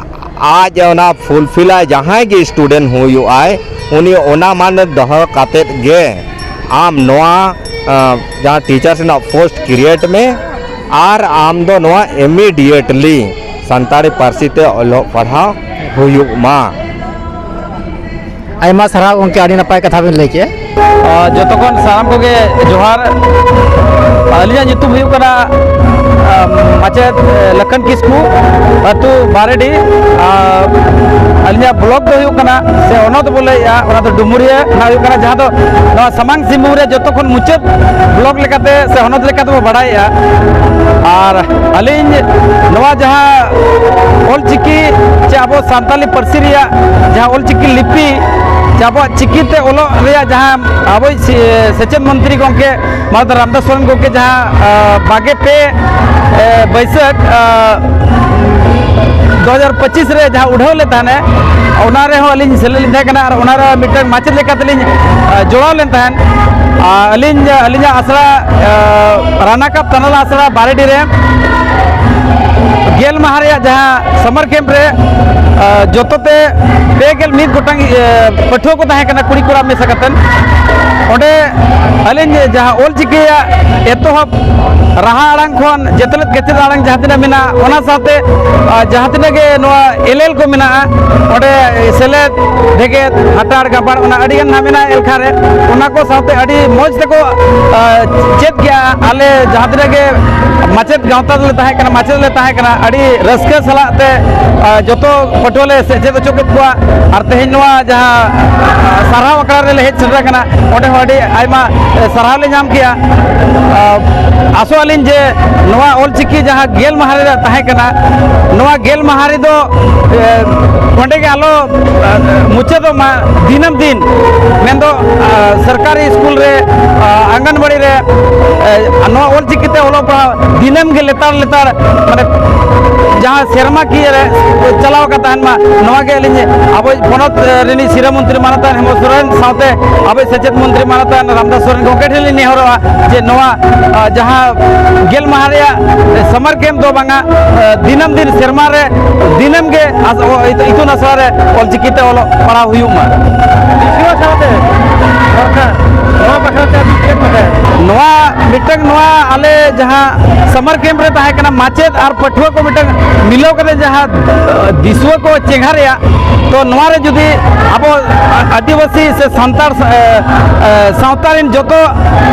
ᱟᱡ ᱚᱱᱟ ᱯᱷᱩᱞᱯᱷᱤᱞᱟᱭ, ᱡᱟᱦᱟᱸᱭ ᱜᱮ ᱥᱴᱩᱰᱮᱱᱴ ᱦᱩᱭᱩᱜᱼᱟᱭ, ᱩᱱᱤ ᱚᱱᱟ ᱢᱟᱱ ᱫᱚᱦᱚ ᱠᱟᱛᱮᱫ ᱜᱮ ᱟᱢ ᱱᱚᱣᱟ, ᱟᱸ, ᱡᱟᱦᱟᱸ ᱴᱤᱪᱟᱨᱥ ᱨᱮᱱᱟᱜ ᱯᱳᱥᱴ ᱠᱨᱤᱭᱮᱴ ᱢᱮ ᱟᱨ ᱟᱢ ᱫᱚ ᱱᱚᱣᱟ ᱤᱢᱤᱰᱤᱭᱮᱴᱞᱤ ᱥᱟᱱᱛᱟᱲᱤ ᱯᱟᱹᱨᱥᱤ ᱛᱮ ᱚᱞᱚᱜ ᱯᱟᱲᱦᱟᱣ ᱦᱩᱭᱩᱜ ᱢᱟ᱾ ᱟᱭᱢᱟ ᱥᱟᱨᱦᱟᱣ ᱜᱚᱢᱠᱮ, ᱟᱹᱰᱤ ᱱᱟᱯᱟᱭ ᱠᱟᱛᱷᱟ ᱵᱤᱱ ᱞᱟᱹᱭ ᱠᱮᱜᱼᱟ᱾ ᱟᱨ ᱡᱚᱛᱚ ᱠᱷᱚᱱ ᱥᱟᱱᱟᱢ ᱠᱚᱜᱮ ᱡᱚᱦᱟᱨ᱾ ᱟᱹᱞᱤᱧᱟᱜ ᱧᱩᱛᱩᱢ ᱦᱩᱭᱩᱜ ᱠᱟᱱᱟ, ᱟᱢ, ᱢᱟᱪᱮᱫ, ᱮ, ᱞᱚᱠᱷᱚᱱ ᱠᱤᱥᱠᱩ, ᱟᱹᱛᱩ ᱵᱟᱨᱮᱰᱤ᱾ ᱟᱨ ᱟᱹᱞᱤᱧᱟᱜ ᱵᱞᱚᱠ ᱫᱚ ᱦᱩᱭᱩᱜ ᱠᱟᱱᱟ, ᱥᱮ ᱦᱚᱱᱚᱛ ᱵᱚ ᱞᱟᱹᱭᱮᱫᱼᱟ, ᱚᱱᱟ ᱫᱚ ᱰᱩᱢᱩᱨᱤᱭᱟᱹ ᱚᱱᱟ ᱦᱩᱭᱩᱜ ᱠᱟᱱᱟ, ᱡᱟᱦᱟᱸ ᱫᱚ ᱱᱚᱣᱟ ᱥᱟᱢᱟᱝ ᱥᱤᱝᱵᱷᱩᱢ ᱨᱮ ᱡᱚᱛᱚ ᱠᱷᱚᱱ ᱢᱩᱪᱟᱹᱫ ᱵᱞᱚᱠ ᱞᱮᱠᱟᱛᱮ ᱥᱮ ᱦᱚᱱᱚᱛ ᱞᱮᱠᱟᱛᱮ ᱵᱚ ᱵᱟᱲᱟᱭᱮᱫᱼᱟ᱾ ᱟᱨ ᱟᱹᱞᱤᱧ ᱱᱚᱣᱟ ᱡᱟᱦᱟᱸ ᱚᱞ ᱪᱤᱠᱤ ᱪᱮ ᱟᱵᱚ ᱥᱟᱱᱛᱟᱞᱤ ᱯᱟᱹᱨᱥᱤ ᱨᱮᱭᱟᱜ ᱡᱟᱦᱟᱸ ᱚᱞ ᱪᱤᱠᱤ ᱞᱤᱯᱤ ᱪᱮ ᱟᱵᱚᱣᱟᱜ ᱪᱤᱠᱤ ᱛᱮ ᱚᱞᱚᱜ ᱨᱮᱭᱟᱜ ᱡᱟᱦᱟᱸ ᱟᱵᱚᱭᱤᱡ ᱥᱮ-, ᱥᱮᱪᱮᱫ ᱢᱚᱱᱛᱨᱤ ᱜᱚᱢᱠᱮ ᱢᱟᱱᱚᱛ ᱨᱟᱢᱫᱟᱥ ᱥᱚᱨᱮᱱ ᱜᱚᱢᱠᱮ ᱡᱟᱦᱟᱸ, ᱟ, ᱵᱟᱜᱮ ᱯᱮ, ᱮ, ᱵᱟᱹᱭᱥᱟᱹᱠᱷ, ᱟ, ᱫᱩ ᱦᱟᱡᱟᱨ ᱯᱚᱸᱪᱤᱥ ᱨᱮ ᱡᱟᱦᱟᱸ ᱩᱰᱷᱟᱹᱣ ᱞᱮᱫ ᱛᱟᱦᱮᱱᱮ, ᱚᱱᱟ ᱨᱮᱦᱚᱸ ᱟᱹᱞᱤᱧ ᱥᱮᱞᱮᱫ ᱞᱤᱧ ᱛᱟᱦᱮᱸ ᱠᱟᱱᱟ ᱟᱨ ᱚᱱᱟ ᱨᱮ ᱢᱤᱫᱴᱟᱝ ᱢᱟᱪᱮᱫ ᱞᱮᱠᱟᱛᱮᱞᱤᱧ, ᱟ, ᱡᱚᱲᱟᱣ ᱞᱮᱱ ᱛᱟᱦᱮᱸᱫ᱾ ᱟᱨ ᱟᱹᱞᱤᱧ, ᱟᱹᱞᱤᱧᱟᱜ ᱟᱥᱲᱟ, ᱟ, ᱨᱟᱱᱟᱠᱟᱯ ᱛᱟᱱᱟᱞᱟ ᱟᱥᱲᱟ ᱵᱟᱨᱮᱰᱤ ᱨᱮ ᱜᱮᱞ ᱢᱟᱦᱟ ᱨᱮᱭᱟᱜ ᱡᱟᱦᱟᱸ ᱥᱟᱢᱟᱨ ᱠᱮᱢᱯ ᱨᱮ, ᱟ, ᱡᱚᱛᱚ ᱛᱮ ᱯᱮ ᱜᱮᱞ ᱢᱤᱫ ᱜᱚᱴᱟᱝ, ᱮ, ᱯᱟᱹᱴᱷᱩᱣᱟᱹ ᱠᱚ ᱛᱟᱦᱮᱸ ᱠᱟᱱᱟ, ᱠᱩᱲᱤ ᱠᱚᱲᱟ ᱢᱮᱥᱟ ᱠᱟᱛᱮᱫ᱾ ᱚᱸᱰᱮ ᱟᱹᱞᱤᱧ ᱡᱟᱦᱟᱸ ᱚᱞ ᱪᱤᱠᱤ ᱨᱮᱭᱟᱜ ᱮᱛᱚᱦᱚᱵ ᱨᱟᱦᱟ ᱟᱲᱟᱝ ᱠᱷᱚᱱ ᱡᱮᱛᱮᱞᱮᱫ ᱠᱮᱪᱮᱫ ᱟᱲᱟᱝ ᱡᱟᱦᱟᱸ ᱛᱤᱱᱟᱹᱜ ᱢᱮᱱᱟᱜᱼᱟ, ᱚᱱᱟ ᱥᱟᱶᱛᱮ, ᱟ, ᱡᱟᱦᱟᱸ ᱛᱤᱱᱟᱹᱜ ᱜᱮ ᱱᱚᱣᱟ ᱮᱞᱮᱞ ᱠᱚ ᱢᱮᱱᱟᱜᱼᱟ, ᱚᱸᱰᱮ ᱥᱮᱞᱮᱫ, ᱵᱷᱮᱜᱮᱫ, ᱦᱟᱴᱟᱲ, ᱜᱟᱵᱟᱲ, ᱚᱱᱟ ᱟᱹᱰᱤ ᱜᱟᱱ ᱱᱟᱦᱟᱜ ᱢᱮᱱᱟᱜᱼᱟ ᱮᱞᱠᱷᱟ ᱨᱮ, ᱚᱱᱟ ᱠᱚ ᱥᱟᱶᱛᱮ ᱟᱹᱰᱤ ᱢᱚᱡᱽ ᱛᱮᱠᱚ, ᱟ, ᱪᱮᱫ ᱜᱮᱭᱟ᱾ ᱟᱞᱮ ᱡᱟᱦᱟᱸ ᱛᱤᱱᱟᱹᱜ ᱜᱮ ᱢᱟᱪᱮᱫ ᱜᱟᱶᱛᱟ ᱨᱮᱞᱮ ᱛᱟᱦᱮᱸ ᱠᱟᱱᱟ, ᱢᱟᱪᱮᱫ ᱞᱮ ᱛᱟᱦᱮᱸ ᱠᱟᱱᱟ, ᱟᱹᱰᱤ ᱨᱟᱹᱥᱠᱟᱹ ᱥᱟᱞᱟᱜ ᱛᱮ, ᱟ, ᱡᱚᱛᱚ ᱯᱟᱹᱴᱷᱩᱣᱟᱹ ᱞᱮ ᱥᱮᱪᱮᱫ ᱦᱚᱪᱚ ᱠᱮᱫ ᱠᱚᱣᱟ᱾ ᱟᱨ ᱛᱮᱦᱮᱧ ᱱᱚᱣᱟ ᱡᱟᱦᱟᱸ, ᱟ, ᱥᱟᱨᱦᱟᱣ ᱟᱠᱷᱲᱟ ᱨᱮᱞᱮ ᱦᱮᱡ ᱥᱮᱴᱮᱨ ᱟᱠᱟᱱᱟ, ᱚᱸᱰᱮ ᱦᱚᱸ ᱟᱹᱰᱤ ᱟᱭᱢᱟ, ᱮ, ᱥᱟᱨᱦᱟᱣ ᱞᱮ ᱧᱟᱢ ᱠᱮᱜᱼᱟ᱾ ᱟ, ᱟᱥᱚᱜ ᱟᱹᱞᱤᱧ ᱡᱮ ᱱᱚᱣᱟ ᱚᱞᱪᱤᱠᱤ ᱡᱟᱦᱟᱸ ᱜᱮᱞ ᱢᱟᱦᱟ ᱨᱮᱱᱟᱜ ᱛᱟᱦᱮᱸ ᱠᱟᱱᱟ, ᱱᱚᱣᱟ ᱜᱮᱞ ᱢᱟᱦᱟ ᱨᱮᱫᱚ, ᱮ, ᱚᱸᱰᱮ ᱜᱮ ᱟᱞᱚ, ᱟ, ᱢᱩᱪᱟᱹᱫᱚᱜ ᱢᱟ᱾ ᱫᱤᱱᱟᱹᱢ ᱫᱤᱱ ᱢᱮᱱᱫᱚ, ᱟ, ᱥᱚᱨᱠᱟᱨᱤ ᱥᱠᱩᱞ ᱨᱮ, ᱟ, ᱟᱝᱜᱟᱱᱵᱟᱲᱤ ᱨᱮ, ᱮ, ᱱᱚᱣᱟ ᱚᱞᱪᱤᱠᱤ ᱛᱮ ᱚᱞᱚᱜ ᱯᱟᱲᱦᱟᱣ ᱫᱤᱱᱟᱹᱢ ᱜᱮ ᱞᱮᱛᱟᱲ ᱞᱮᱛᱟᱲ, ᱢᱟᱱᱮ, ᱡᱟᱦᱟᱸ ᱥᱮᱨᱢᱟ ᱠᱤᱭᱟᱹ ᱨᱮ ᱪᱟᱞᱟᱣ ᱟᱠᱟᱱ ᱛᱟᱦᱮᱱ ᱢᱟ, ᱱᱚᱣᱟ ᱜᱮ ᱟᱹᱞᱤᱧ ᱟᱵᱚᱭᱤᱡ ᱯᱚᱱᱚᱛ, ᱮ, ᱨᱤᱱᱤᱡ ᱥᱤᱨᱟᱹ ᱢᱚᱱᱛᱨᱤ ᱢᱟᱱᱚᱛᱟᱱ ᱦᱮᱢᱚᱱᱛ ᱥᱚᱨᱮᱱ ᱥᱟᱶᱛᱮ ᱟᱵᱚᱭᱤᱡ ᱥᱮᱪᱮᱫ ᱢᱚᱱᱛᱨᱤ ᱢᱟᱱᱚᱛᱟᱱ ᱨᱟᱢᱫᱟᱥ ᱥᱚᱨᱮᱱ ᱜᱚᱢᱠᱮ ᱴᱷᱮᱱ ᱞᱤᱧ ᱱᱮᱦᱚᱨᱚᱜᱼᱟ ᱡᱮ ᱱᱚᱣᱟ, ᱟ, ᱡᱟᱦᱟᱸ ᱜᱮᱞ ᱢᱟᱦᱟ ᱨᱮᱭᱟᱜ summer camp ᱫᱚ ᱵᱟᱝᱟ, ᱟ, ᱫᱤᱱᱟᱹᱢ ᱫᱤᱱ ᱥᱮᱨᱢᱟ ᱨᱮ ᱫᱤᱱᱟᱹᱢ ᱜᱮ ᱟᱥ-, ᱚ, ᱤᱛᱩᱱ ᱟᱥᱲᱟ ᱨᱮ ᱚᱞᱪᱤᱠᱤ ᱛᱮ ᱚᱞᱚᱜ ᱯᱟᱲᱦᱟᱣ ᱦᱩᱭᱩᱜ ᱢᱟ᱾ ᱱᱚᱣᱟ ᱵᱟᱠᱷᱨᱟ ᱛᱮ ᱟᱹᱵᱤᱱ ᱪᱮᱫ ᱢᱮᱱᱟ? ᱱᱚᱣᱟ ᱢᱤᱫᱴᱟᱝ, ᱱᱚᱣᱟ ᱟᱞᱮ ᱡᱟᱦᱟᱸ summer camp ᱨᱮ ᱛᱟᱦᱮᱸ ᱠᱟᱱᱟ, ᱢᱟᱪᱮᱫ ᱟᱨ ᱯᱟᱹᱴᱷᱩᱣᱟᱹ ᱠᱚ ᱢᱤᱫᱴᱟᱝ ᱢᱤᱞᱟᱹᱣ ᱠᱟᱛᱮ ᱡᱟᱦᱟᱸ, ᱟ, ᱫᱤᱥᱩᱣᱟᱹ ᱠᱚ ᱪᱮᱸᱜᱷᱟ ᱨᱮᱭᱟᱜ, ᱛᱚ ᱱᱚᱣᱟ ᱨᱮ ᱡᱩᱫᱤ ᱟᱵᱚ ᱟ-, ᱟᱹᱫᱤᱵᱟᱹᱥᱤ ᱥᱮ ᱥᱟᱱᱛᱟᱲ, ᱮ, ᱮ, ᱥᱟᱶᱛᱟ ᱨᱮᱱ ᱡᱚᱛᱚ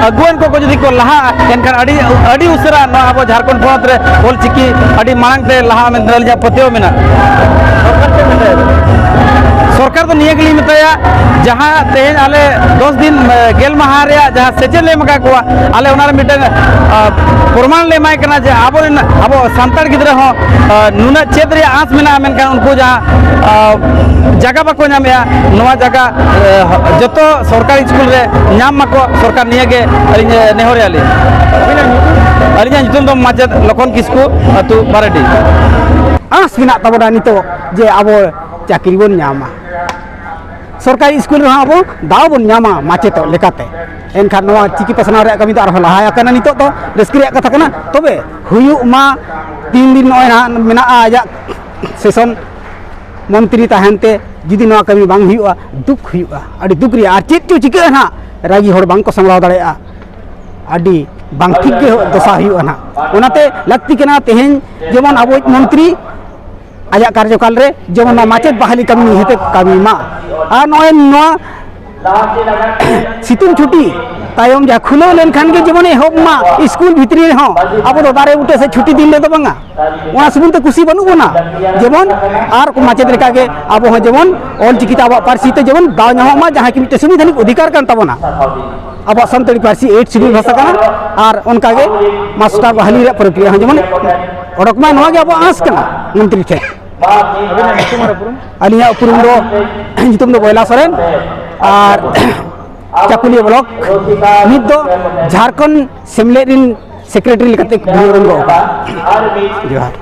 ᱟᱹᱜᱩᱣᱟᱹᱱ ᱠᱚᱠᱚ ᱡᱩᱫᱤ ᱠᱚ ᱞᱟᱦᱟᱜᱼᱟ, ᱮᱱᱠᱷᱟᱱ ᱟᱹᱰᱤ, ᱟᱹᱰᱤ ᱩᱥᱟᱹᱨᱟ ᱱᱚᱣᱟ ᱟᱵᱚ ᱡᱷᱟᱲᱠᱷᱚᱸᱰ ᱯᱚᱱᱚᱛ ᱨᱮ ᱚᱞᱪᱤᱠᱤ ᱟᱹᱰᱤ ᱢᱟᱲᱟᱝ ᱛᱮ ᱞᱟᱦᱟᱜᱼᱟ ᱢᱮᱱᱛᱮ ᱟᱹᱞᱤᱧᱟᱜ ᱯᱟᱹᱛᱭᱟᱹᱣ ᱢᱮᱱᱟᱜᱼᱟ᱾ ᱥᱚᱨᱠᱟᱨ ᱫᱚ ᱱᱤᱭᱟᱹ ᱜᱮᱞᱤᱧ ᱢᱮᱛᱟᱭᱟ, ᱡᱟᱦᱟᱸ ᱛᱮᱦᱮᱧ ᱟᱞᱮ ᱫᱚᱥ ᱫᱤᱱ, ᱮ, ᱜᱮᱞ ᱢᱟᱦᱟ ᱨᱮᱭᱟᱜ ᱡᱟᱦᱟᱸ ᱥᱮᱪᱮᱫ ᱞᱮ ᱮᱢ ᱟᱠᱟᱫ ᱠᱚᱣᱟ, ᱟᱞᱮ ᱚᱱᱟ ᱨᱮ ᱢᱤᱫᱴᱟᱝ, ᱟ, ᱯᱨᱚᱢᱟᱱ ᱞᱮ ᱮᱢᱟᱭ ᱠᱟᱱᱟ ᱡᱮ ᱟᱵᱚᱨᱮᱱ, ᱟᱵᱚ ᱥᱟᱱᱛᱟᱲ ᱜᱤᱫᱽᱨᱟᱹ ᱦᱚᱸ, ᱟ, ᱱᱩᱱᱟᱹᱜ ᱪᱮᱫ ᱨᱮᱭᱟᱜ ᱟᱸᱥ ᱢᱮᱱᱟᱜᱼᱟ, ᱢᱮᱱᱠᱷᱟᱱ ᱩᱱᱠᱩ ᱡᱟᱦᱟᱸ, ᱟ, ᱡᱟᱭᱜᱟ ᱵᱟᱠᱚ ᱧᱟᱢᱮᱜᱼᱟ, ᱱᱚᱣᱟ ᱡᱟᱭᱜᱟ, ᱮ, ᱡᱚᱛᱚ ᱥᱚᱨᱠᱟᱨᱤ ᱥᱠᱩᱞ ᱨᱮ ᱧᱟᱢ ᱢᱟᱠᱚ, ᱥᱚᱨᱠᱟᱨ ᱱᱤᱭᱟᱹ ᱜᱮ ᱟᱹᱞᱤᱧ, ᱮ, ᱱᱮᱦᱚᱨᱮᱜᱼᱟ ᱞᱤᱧ᱾ ᱟᱹᱞᱤᱧᱟᱜ ᱧᱩᱛᱩᱢ ᱫᱚ ᱢᱟᱪᱮᱫ ᱞᱚᱠᱷᱚᱱ ᱠᱤᱥᱠᱩ, ᱟᱹᱛᱩ ᱵᱟᱨᱮᱰᱤ᱾ ᱟᱸᱥ ᱢᱮᱱᱟᱜ ᱛᱟᱵᱚᱱᱟ ᱱᱤᱛᱚᱜ ᱡᱮ ᱟᱵᱚ ᱪᱟᱹᱠᱨᱤ ᱵᱚᱱ ᱧᱟᱢᱟ, ᱥᱚᱨᱠᱟᱨᱤ ᱥᱠᱩᱞ ᱨᱮᱦᱚᱸ ᱟᱵᱚ ᱫᱟᱣ ᱵᱚᱱ ᱧᱟᱢᱟ ᱢᱟᱪᱮᱫᱚᱜ ᱞᱮᱠᱟᱛᱮ᱾ ᱮᱱᱠᱷᱟᱱ ᱱᱚᱣᱟ ᱪᱤᱠᱤ ᱯᱟᱥᱱᱟᱣ ᱨᱮᱭᱟᱜ ᱠᱟᱹᱢᱤ ᱫᱚ ᱟᱨᱦᱚᱸ ᱞᱟᱦᱟ ᱟᱠᱟᱱᱟ, ᱱᱤᱛᱚᱜ ᱫᱚ ᱨᱟᱹᱥᱠᱟᱹ ᱨᱮᱭᱟᱜ ᱠᱟᱛᱷᱟ ᱠᱟᱱᱟ᱾ ᱛᱚᱵᱮ ᱦᱩᱭᱩᱜ ᱢᱟ, ᱛᱤᱱ ᱫᱤᱱ ᱱᱚᱜᱼᱚᱭ ᱱᱟᱦᱟᱜ ᱢᱮᱱᱟᱜᱼᱟ ᱟᱡᱟᱜ ᱥᱮᱥᱚᱱ, ᱢᱚᱱᱛᱨᱤ ᱛᱟᱦᱮᱱ ᱛᱮ ᱡᱩᱫᱤ ᱱᱚᱣᱟ ᱠᱟᱹᱢᱤ ᱵᱟᱝ ᱦᱩᱭᱩᱜᱼᱟ, ᱫᱩᱠ ᱦᱩᱭᱩᱜᱼᱟ, ᱟᱹᱰᱤ ᱫᱩᱠ ᱨᱮᱭᱟᱜ᱾ ᱟᱨ ᱪᱮᱫ ᱪᱚ ᱪᱤᱠᱟᱹᱜᱼᱟ ᱱᱟᱦᱟᱜ, ᱨᱟᱹᱜᱤ ᱦᱚᱲ ᱵᱟᱝ ᱠᱚ ᱥᱟᱢᱵᱲᱟᱣ ᱫᱟᱲᱮᱭᱟᱜᱼᱟ, ᱟᱹᱰᱤ ᱵᱟᱝ ᱴᱷᱤᱠ ᱜᱮ ᱫᱚᱥᱟ ᱦᱩᱭᱩᱜᱼᱟ ᱱᱟᱦᱟᱜ᱾ ᱚᱱᱟᱛᱮ ᱞᱟᱹᱠᱛᱤ ᱠᱟᱱᱟ ᱛᱮᱦᱮᱧ ᱡᱮᱢᱚᱱ ᱟᱵᱚᱭᱤᱡ ᱢᱚᱱᱛᱨᱤ ᱟᱡᱟᱜ ᱠᱟᱨᱡᱚᱠᱟᱞ ᱨᱮ ᱡᱮᱢᱚᱱ ᱱᱚᱣᱟ ᱢᱟᱪᱮᱫ ᱵᱟᱦᱟᱞᱤ ᱠᱟᱹᱢᱤ ᱱᱤᱦᱟᱹᱛ ᱮ ᱠᱟᱹᱢᱤ ᱢᱟ᱾ ᱟᱨ ᱱᱚᱜᱼᱚᱭ ᱱᱚᱣᱟ ᱥᱤᱛᱩᱝ ᱪᱷᱩᱴᱤ ᱛᱟᱭᱚᱢ ᱡᱟᱦᱟᱸ ᱠᱷᱩᱞᱟᱹᱣ ᱞᱮᱱᱠᱷᱟᱱ ᱜᱮ ᱡᱮᱢᱚᱱ ᱮᱦᱚᱵ ᱢᱟ ᱥᱠᱩᱞ ᱵᱷᱤᱛᱨᱤ ᱨᱮᱦᱚᱸ, ᱟᱵᱚ ᱫᱚ ᱫᱟᱨᱮ ᱵᱩᱴᱟᱹ ᱥᱮ ᱪᱷᱩᱴᱤ ᱫᱤᱱ ᱨᱮᱫᱚ ᱵᱟᱝᱟ᱾ ᱚᱱᱟ ᱥᱩᱢᱩᱝ ᱛᱮ ᱠᱩᱥᱤ ᱵᱟᱹᱱᱩᱜ ᱵᱚᱱᱟ᱾ ᱡᱮᱢᱚᱱ ᱟᱨ ᱢᱟᱪᱮᱫ ᱞᱮᱠᱟᱜᱮ ᱟᱵᱚ ᱦᱚᱸ ᱡᱮᱢᱚᱱ ᱚᱞ ᱪᱤᱠᱤ ᱛᱮ ᱟᱵᱚᱣᱟᱜ ᱯᱟᱹᱨᱥᱤ ᱛᱮ ᱡᱮᱢᱚᱱ ᱫᱟᱣ ᱧᱟᱢᱚᱜ ᱢᱟ, ᱡᱟᱦᱟᱸ ᱠᱤ ᱢᱤᱫᱴᱮᱱ ᱥᱚᱝᱵᱤᱫᱷᱟᱱᱤᱠ ᱚᱫᱷᱤᱠᱟᱨ ᱠᱟᱱ ᱛᱟᱵᱚᱱᱟ᱾ ᱟᱵᱚᱣᱟᱜ ᱥᱟᱱᱛᱟᱲᱤ ᱯᱟᱹᱨᱥᱤ ᱮᱭᱤᱴ ᱥᱤᱰᱩᱞ ᱵᱷᱟᱥᱟ ᱠᱟᱱᱟ᱾ ᱟᱨ ᱚᱱᱠᱟᱜᱮ ᱢᱟᱥᱴᱟᱨ ᱵᱟᱦᱟᱞᱤ ᱨᱮᱭᱟᱜ ᱯᱨᱚᱠᱨᱤᱭᱟ ᱦᱚᱸ ᱡᱮᱢᱚᱱ ᱚᱰᱚᱠ ᱢᱟ, ᱱᱚᱣᱟ ᱜᱮ ᱟᱵᱚᱣᱟᱜ ᱟᱸᱥ ᱠᱟᱱᱟ ᱢᱚᱱᱛᱨᱤ ᱴᱷᱮᱱ᱾ ᱟᱹᱞᱤᱧᱟᱜ ᱩᱯᱨᱩᱢ ᱫᱚ, ᱧᱩᱛᱩᱢ ᱫᱚ ᱵᱚᱭᱞᱟ ᱥᱚᱨᱮᱱ, ᱟᱨ ᱪᱟᱠᱩᱞᱤᱭᱟᱹ ᱵᱞᱚᱠ ᱱᱤᱛ ᱫᱚ ᱡᱷᱟᱲᱠᱷᱚᱸᱰ ᱥᱮᱢᱞᱮᱫ ᱨᱤᱱ ᱥᱮᱠᱨᱮᱴᱟᱨᱤ ᱞᱮᱠᱟᱛᱮ ᱵᱩᱨᱩ ᱨᱚᱝᱜᱚ ᱟᱠᱟᱱᱟ᱾ ᱡᱚᱦᱟᱨ᱾